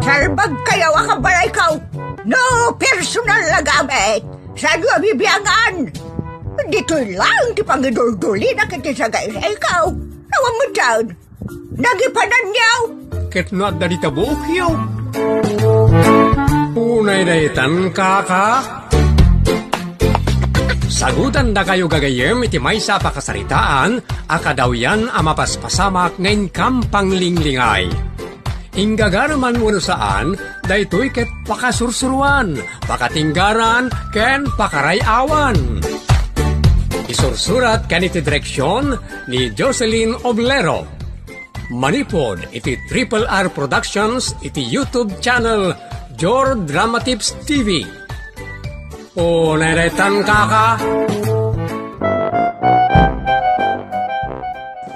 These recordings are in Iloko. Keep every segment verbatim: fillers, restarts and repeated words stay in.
Salbag kayo a kabalayko. No personal a gamit, saan yo a bibiangan? Ditoy lang ti pangiduldulina iti sagaysayko. Awan met dayta. Nagipananyo. Ket no adda dita buokyo. Unay daytan, kaka. Sagutandakayo gagayyem iti maysa a pakasaritaan a kadawyan a mapaspasamak nga inkam panglinglingay. Inggagara man wenno saan, daytoy ket pakasursuroan, pakatinggaran, ken pakaray-awan. Isursurat ken iti direksion ni Jocelyn Oblero. Manipud iti Triple R Productions iti YouTube channel Jor Drama Tips T V. Unay daytan, kaka.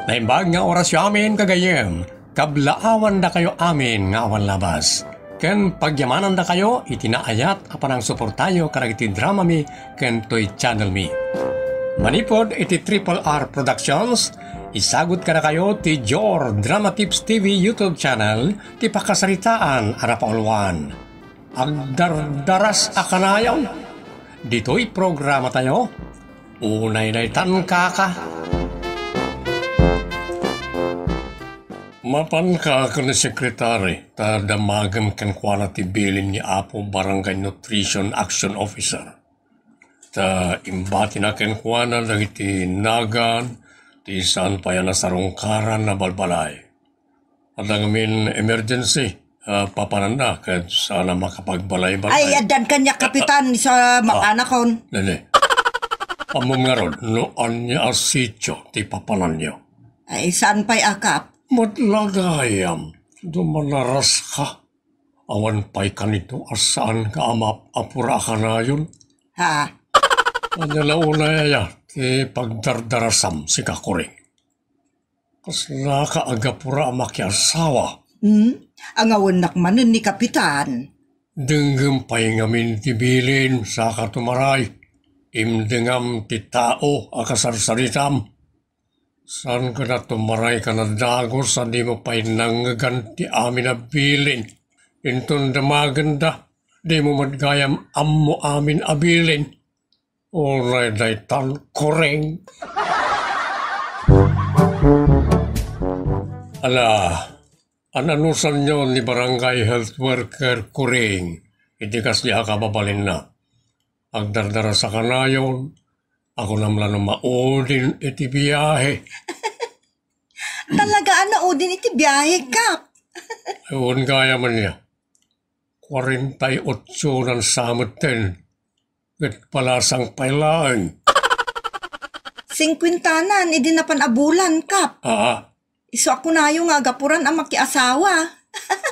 Naimbag nga orasyo amin, gagayyem. Kablaawandakayo amin nga awan labas. Ken pagyamanandakayo iti naayat a panangsuportayo kadagiti dramami ken toy channelmi. Manipud iti Triple R Productions, isagut kadakayo ti Jor Drama Tips T V YouTube channel ti pakasaritaan a napauluan. Agdardaras a kanayon. Ditoy programatayo, unay daytan, kaka. Mapanka ken ni Sekretary, ta damagem kenkuana ti bilin ni Apo Barangay Nutrition Action Officer. Ta imbatina kenkuana dagiti nagan ti saan pay a nasarungkaran a balbalay. Adda ngamin emergency a papananna ket saan a makapagbalay-balay. Ay, addan kaniak, Kapitan, sa mapanakon. Nene, ammom ngarud no ania a sitio ti papananyo? Ay, saan pay a, Kap? Met la gayam, dumanaraska. Awan pay kanito a saan nga amap-apura a kanayon. Ha? Ania la unay aya ti pagdardarasam, sika, Kuring? Kaslaka a gapura a makiasawa? Hmm? Angawennak manen ni Kapitan. Denggem pay ngamin ti bilin, saka tumaray. Imdengam ti tao a kasarsaritam. Saan kada tumaray ka nadagus a dimo pay nangngegan ti amin a bilin? Inton damagenda, dimo met gayam ammo amin a bilin. Unay daytan, Kuring. Ala, an-anusanyo ni Barangay Health Worker Kuring iti kasdi a kababalinna? Agdardarasa kanayon, akunam la no maudin iti biahe. Talaga a naudin iti biahe, Kap? Wen gayam ania. Kuarenta y otso nan sa metten, ket palasang pay laeng. Singkuentanan idi napan a bulan, Kap. Aa. Isu a kunayo nga agapuran a makiasawa.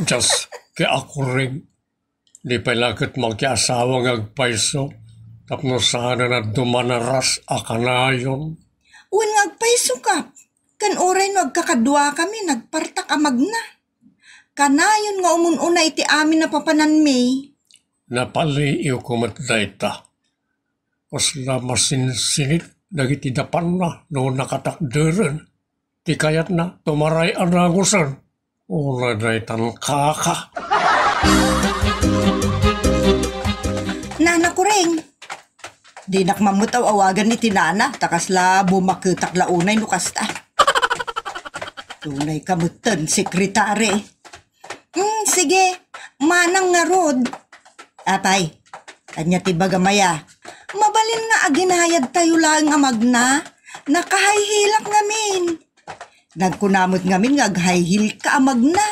Dios, ket a Kuring, di pay la ket makiasawa nga agpayso tapno saanen a dumanaras a kanayon. Wen nga agpayso, Kap. Ken uray no agkakaduakami, nagpartak a magna. Kanayon nga umun-una iti amin a papananmi. Napaliiwko met dayta. Kasla masinsinit dagiti dapanna no nakatakderen ti kayatna tumaray a dagusen. Unay daytan, kaka. Nana Kuring, dinak man met aw-awagan iti nana, ta kasla bumaketak la unay no kasta. Tunay ka metten, sekretari. Hmm, sige, manang ngarud. Apay, ania ti bagam aya? Mabalin nga aginayadtayo laeng a magna? Nakahaihilak ngamin. Nagkuna met ngamin nga aghaihilka a magna.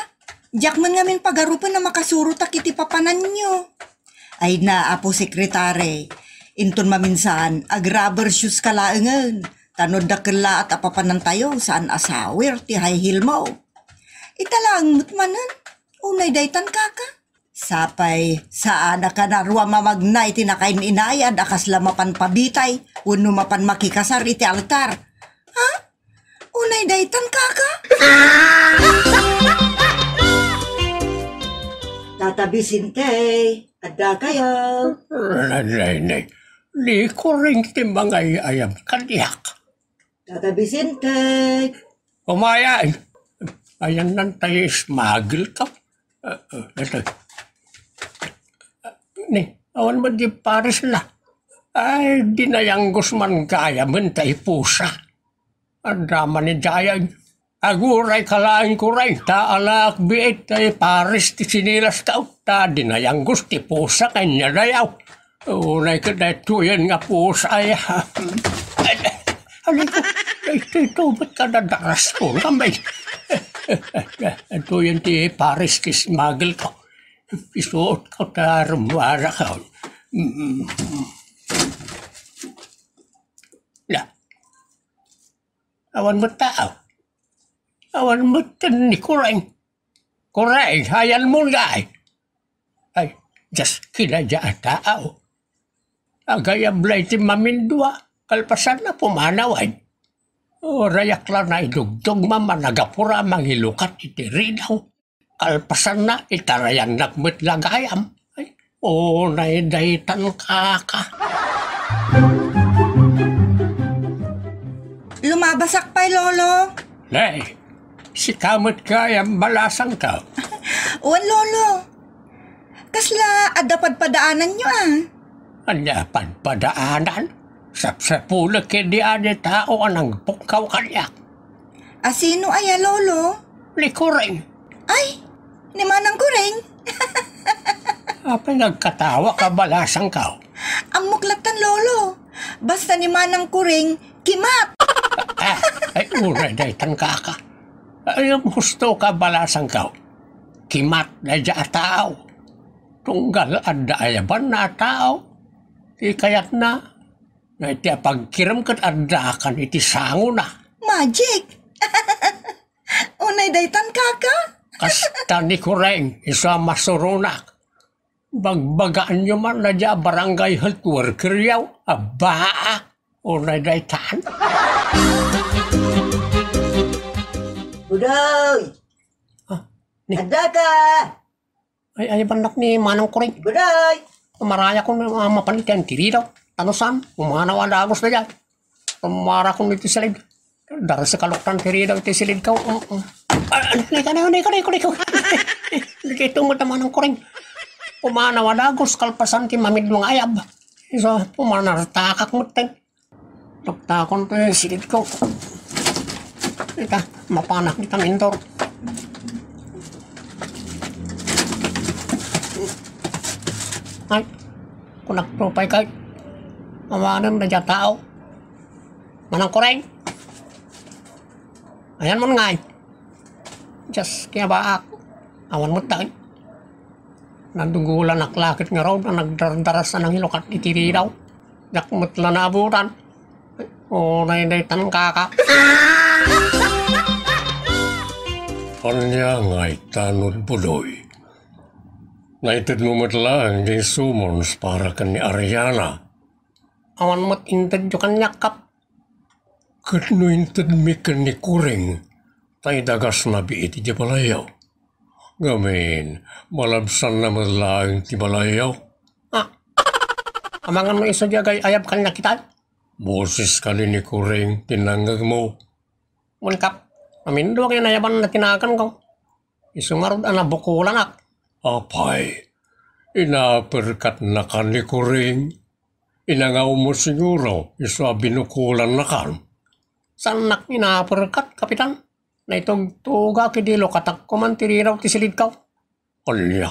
Diak man ngamin pagarupen a makasurotak iti papananyo. Ay na, Apo Sekretari, inton maminsan, ag-rubber shoes ka laengen. Ta no dakkel laat a papanantayo, saan a sawer ti high heel mo. Ita laeng met manen, unay daytan, kaka. Sapay, saan a kanaruam a magna iti nakain-inayad a kasla mapan pabitay wenno mapan makikasar iti altar. Ha? Unay daytan, kaka? Tata Vicente, adda kayo. Nay, nay, nay. Ni Kuring ti mangay-ayam kaniak. Tata Vicente. Umayay. Ayan nan tayo smagel ka. Ah, ah, ito. Ni, awan met di pares na. Ay, dinayanggus man gayamen ta ipusa. Adda man idiay. Aguray ka laeng, Kureng, ta alaak biit ta ipares ti sinilas ka, ta dinayanggus ti pusa ken ni adayaw. Unay ket daytoyen nga pusa ay, ah, aliko, daytoy to, ba't kadadaras ko? Kamay, daytoyen ti pares ti smuggle ko. Isuot ko ta rummuara ka. Mm. Na, awan met tao. Awan met ni Kureng. Kureng, ayanmo ngay. Ay, just kinadya a tao. Agayab la iti mamindua, kalpasanna pumanawen. Uray ak la naidugdog, mama, nagapura mangilukat iti ridaw. Kalpasanna, itarayannak met la gayam. Ay, unay daytan, kaka. Lumabasak pay, Lolo. Nay, sika met gayam, balasangko. Wen, Lolo. Kasla adda padpadaananyo, a? Ania padpadaanan? Sapsapulek ken di adi tao a nangpungkaw kaniak. A sino aya, Lolo? Ni Kureng. Ay, ni Manang Kureng. Apay nagkatawa ka, balasangko? Ammok lattan, Lolo. Basta ni Manang Kureng, kimat. Ah, ay, unay daytan, kaka. Ay, husto ka, balasangko. Kimat daydiay a tao. Tunggal adda ayabanna a tao. Ti kayatna, nga iti apagkirem ket addakan iti sangona. Magic! Unay daytan, kaka? Kasta ni Kureng, isu a masuronak. Bagbagaanyo man daydiay a barangay health worker yaw. Abaa, unay daytan. Udoy! Ah, ni- Adda ka! Ay, ay, bannak ni Manang Kureng. Udoy! Marayakon, ah, mapan iti ridaw. Tano saan? Pumanaw a dagus daydiay. Rummara ko iti silid. Darasek a luktan ti ridaw iti silidko. Mm, mm. Ah, ah, nika, nika, nika, nika, nika. Dagitoy met a Manang Kureng. Pumanaw a dagus, kalpasan ti mamindua nga ayab. Isu, pumanartakak metten. Taktakon ti silidko. Ita, mapanak ita mintor. Ay, kunak to pay kay. Awanen na dya tao. Manang Kureng. Ayanmon ngay. Just kinabaak. Awan met dagay. Nadugolanak la ket ngarud a nagdardaras a nangilukat iti ridaw. Diak met la naabutan. Unay daytan, kaka. Ania ngay ta, Nudbudoy? Naitedmo met laeng diay summons para ken ni Ariana. Awan met intedyo kaniak, Kap. Ket no intedmi ken ni Kureng, ta idagasna biit idiay balayyo. Ngamin, malabsanna met laeng ti balayyo. Ah, amangan no isu diay agay-ayab kaniak itay? Boses kadi ni Kureng ti nangngegmo. Wen, Kap, mamindua nga inayabanna ti naganko. Isu ngarud a nabukolanak. Apay, inaperkatnaka ni Kureng? Inangawmo siguro isu a binukolannakan? Saannak inaperkat, Kapitan. Naitugtugak idi lukatak koman ti ridaw ti silidko. Ania?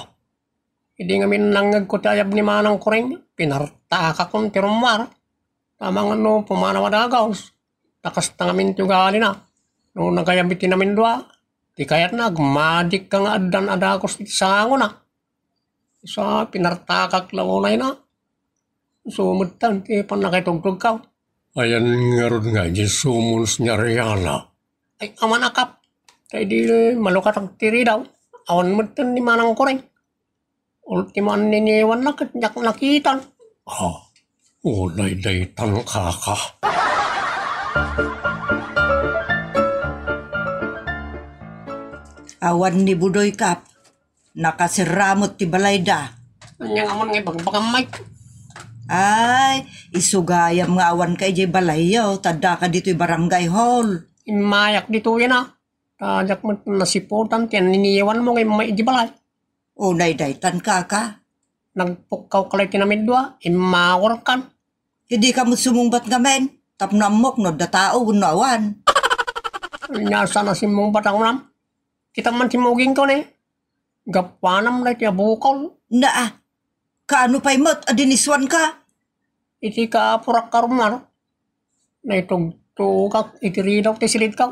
Idi ngamin nangngegko ti ayab ni Manang Kureng, pinartakakon ti rummuar. Amangan no pumanaw a dagus. Ta kasta ngamin ti ugalina. No nagayab iti namindua, ti kayatna agmadikka nga addan a dagus iti sangona. Sa pinartakak la unayna. Isu metten ti pannakaitugtogko. Ayan ngarud nga idiay summons ni Ariana? Ay, amanna, Kap. Ta idi malukatak ti ridaw, awan metten ni Manang Kureng. Ultimo a niniwanna ket diak nakitan. Ah, unay daytan, kaka. Awan ni Budoy, Kap. Nakaserra met ti balayda. Ania nga ammom nga ibagbagam, Mike? Ay, isu gayam nga awanka idiay balayyo, ta addaka ditoy barangay hall. Immayak ditoyen a. Ta diak met nasiputan ti anniniwanmo nga immay idiay balay. Unay daytan, kaka. Nagpukkawka lay ti namindua, immawarkan. Idi ka met sumungbat ngamin, tapno ammok no adda tao wenno awan. Ania saan a simmungbat a kunam? Kita man ti mugingko ne. Gapuanam lay ti abukol. Naa, kaano pay met a diniswanka? Iti kaapurak karumar, naitugtugak iti ridaw ti silidkaw.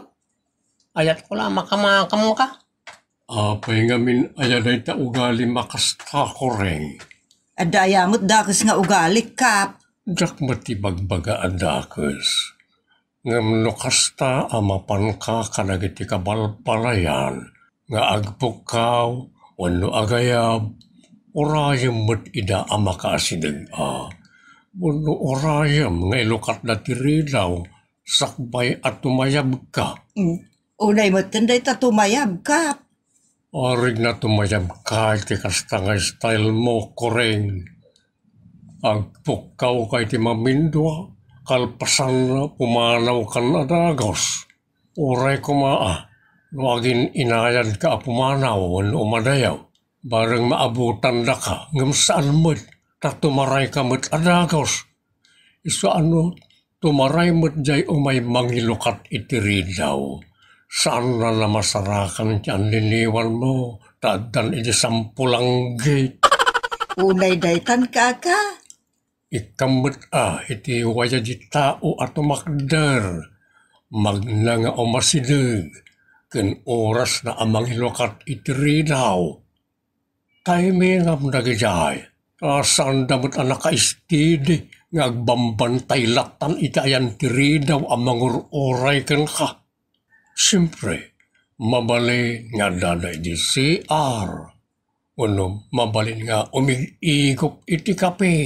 Ayatko la makamakamka. Apay ngamin aya dayta ugalim a kasta, Koreng? Adda aya met dakes nga ugalik, Kap? Diak met ti bagbaga a dakes. Ngem no kasta a mapanka kadagiti kabalbalayan nga agpukkaw wenno agayab, urayem met ida a makaasideg a, wenno urayem nga ilukatda ti ridaw sakbay a tumayabka. Mm. Unay metten dayta tumayabka. Arig na tumayabka iti kasta nga style mo, Koreng. Agpukkawka iti mamindua, kalpasanna, pumanawkan a dagus. Uray koma a, no agin-inayadka a pumanaw wenno umadayaw, bareng maabutandaka, ngem saan met, ta tumarayka met a dagus. Isu a no, tumaray met jay umay mangilukat iti ridaw. Saanna a masarakan ti anniniwanmo, ta addan iti sampulanggit. Unay daytan, kaka. Ikkam met a iti wayadi tao a tumakder, magna nga umasideg, ken orasna a mangilukat iti ridaw. Timingam dagijay, ta saanda met a nakaistidi nga agbambantay lattan iti ayan ti ridaw a mangur-uray kenka. Siempre, mabalin nga addada iti C R, wenno mabalin nga umig-igop iti kape,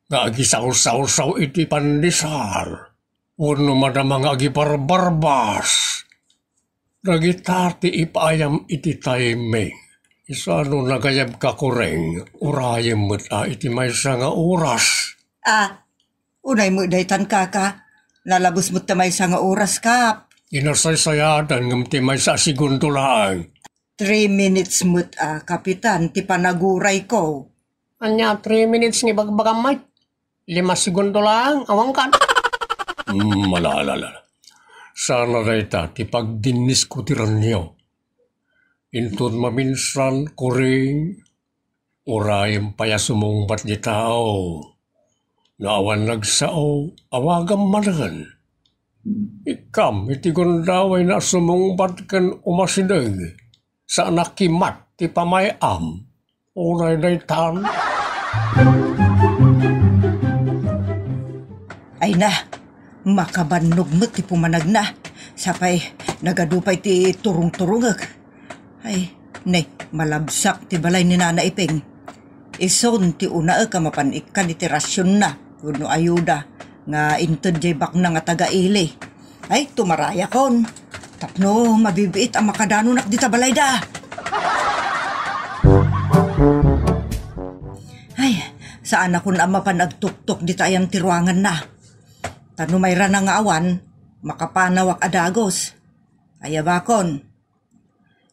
nga agisawsawsaw iti pandesal, wenno madama nga agibarbarbas. Dagita ti ipaayam iti timing. Isu a no nagayabka, Koreng, urayem met a iti maysa nga oras. Ah, unay met daytan, kaka. Nalabes met ti maysa nga oras, Kap. Di nasaysayadan ngem ti maysa a segundo laeng. Three minutes met a, Kapitan, ti panagurayko. Ania, three minutes nga ibagbagam met? Lima segundo laeng, awankan. Mm, ala, ala, ala. Sana dayta ti pagdinnisko ti ranio. Inton maminsan, Koreng, urayem pay a sumungbat ti tao. No awan nagsao, awagam manen. Ikkam iti gundawayna a sumungbat ken umasideg. Saan a kimat ti pamay-am. Unay daytan. Ay na, makabannog met ti pumanagna. Sapay, nagadu pay ti turungturungek. Ay, ne, malabsak ti balay ni Nana Iping. Isun ti unaek a mapan ikkan iti rasionna wenno ayuda nga inted jay bakna nga taga-ili. Ay, tumarayakon. Tapno mabibiit a makadanonak dita balayda. Ay, saanakon a mapan agtuktok dita ayan ti ruanganna. Ta no mayrana nga awan, makapanawak a dagus. Ayabakon.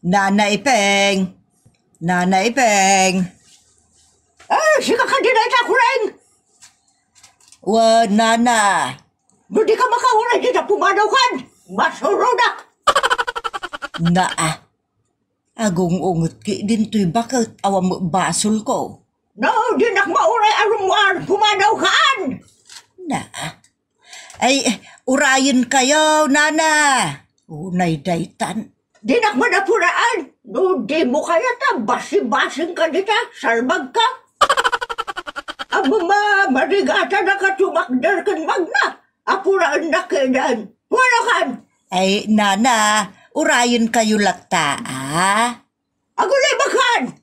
Nana Ipeng! Nana Ipeng! Ah, sika kadi dayta, Koreng? Wen, Nana. No di ka makauray dita pumanawkan, masurodak. Naa. Agung-unget ki dintoy baket awan met basolko. No, dinak mauray a rummuar, pumanawkan. Naa. Ay, urayen kayo, Nana. Unay daytan. Dinak man apuraan. No, di mo kayat a basi-basing ka dita, salbag ka. Amo ma, marigatan a ka tumakder ken magna. Apuraennak keden. Puanakan. Ay, Nana, urayen kayo latta, a? Agulibakan!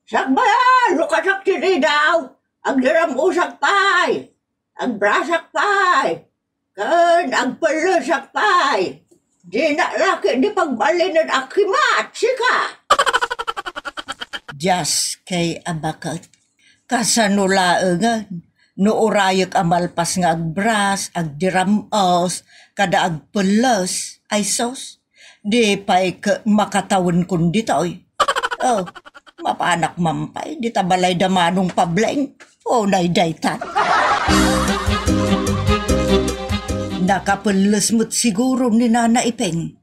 Sakbay a, lukasak ti ridaw. Agdiram-osak pay. Agbrasak pay. Ken agpellesak pay. Dinak la ketdi pagbalinen a kimat, sika. Dios kay a baket. Kasano laengen no urayek a malpas nga agbras, agdiram-os, kada agpelles? Ay sus, di pay ket makatawenkon ditoy. Oh, Mapanak man pay dita balay da Manong Pableng. Unay daytan. Nakapelles met siguro ni Nana Ipeng.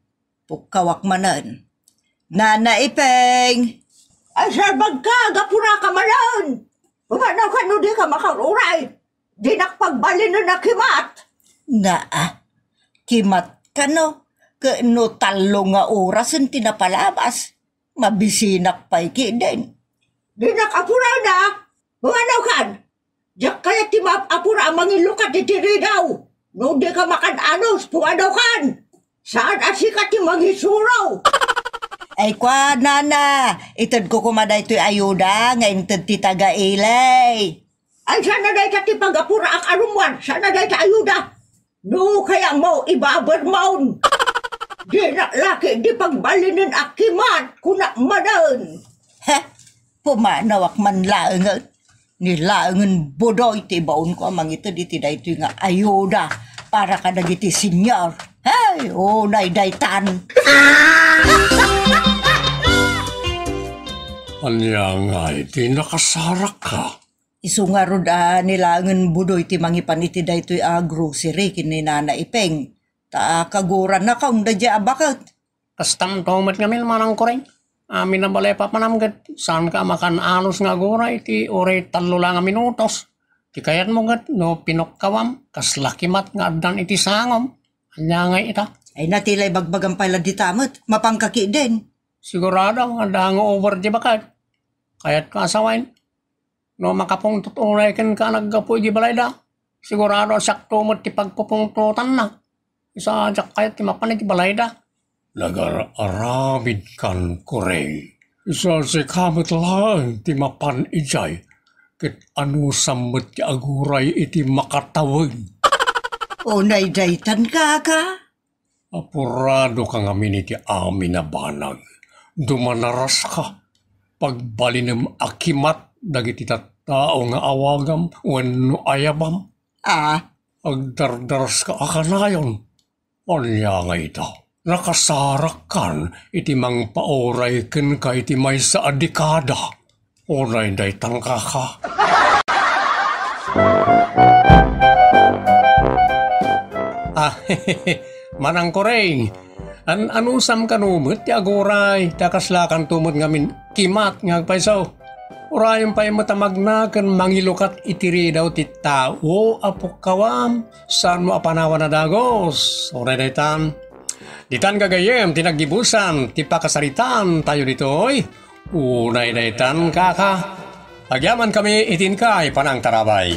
Pukkawak manen. Nana Ipeng! Ay, salbagka, gapuna ka manen! Pumanaw ka no di ka makaruray. Dinak pagbalinen a kimat. Naa, kimat kano? Ket no tallo nga orasen ti napalabas, mabisinak pay kiden. Dinak apurana. Pumanaw kan. Diak kayat ti maap-apura a mangilukat iti ridaw. No di ka makan-anos, pumanaw kan. Saan a sika ti mangisuro? Ay, kua, nana, itedko koma daytoy ayuda nga inted ti taga-Ilay. Ay, sana dayta ti pagapuraak a rummuar, sana dayta ayuda. No kayatmo, ibabermon. Dinak laki di pagbalinen a kimat, kunak manen. He, pumanawak man laengen. Ni laengen budoy ti ibaonko a mangited iti daytoy nga ayuda para kadagiti senior. Hey, unay daytan. Ania ngay ti nakasarakka? Isu ngarud a ni laengen budoy ti mangipan iti daytoy a grocery ken ni Nana Ipeng. Ta kaguranna kaunda diay a baket. Kastamto met ngamin, Manang Kuring. Amin a balay papanam ket saanka a makan-anos nga aguray iti uray tallo la nga minutos. Ti kayatmo ket no pinukkawam, kasla kimat nga addan iti sangom. Ania ngay ita? Ay, natila ibagbagam pay la dita met. Mapanka kiden. Sigurado nga adda hangover ti baket. Kayatko a sawen. No makapungtot unay kenka a naggapu iti balayda, sigurado a siakto met ti pagpupungtotanna. Isu a diak kayat ti mapan iti balayda. Nagar-aramidkan, Kuring. Isu a sika met laeng ti mapan idiay, ket anusam met ti aguray iti makatawen. Unay daytan, kaka. Apuradoka ngamin iti amin a banag. Dumanaraska. Pagbalinem a kimat dagiti tattao nga awagam wenno ayabam. Ah? Agdardaraska a kanayon. Ania nga ita? Nakasarakkan iti mangpauray kenka iti maysa a dekada. Unay daytan, kaka. Ah, Manang Kuring, an-anusam kano met ti aguray, ta kaslakanto met ngamin kimat nga agpayso. Urayen pay met a magna ken mangilukat iti ridaw ti tao a pukkawam, saanmo a panawan a dagus. Unay daytan. Ditan gagayyem ti naggibusan ti pakasaritaan tayo ditoy. Unay daytan, kaka. Agyamankami iti inkay panangtarabay.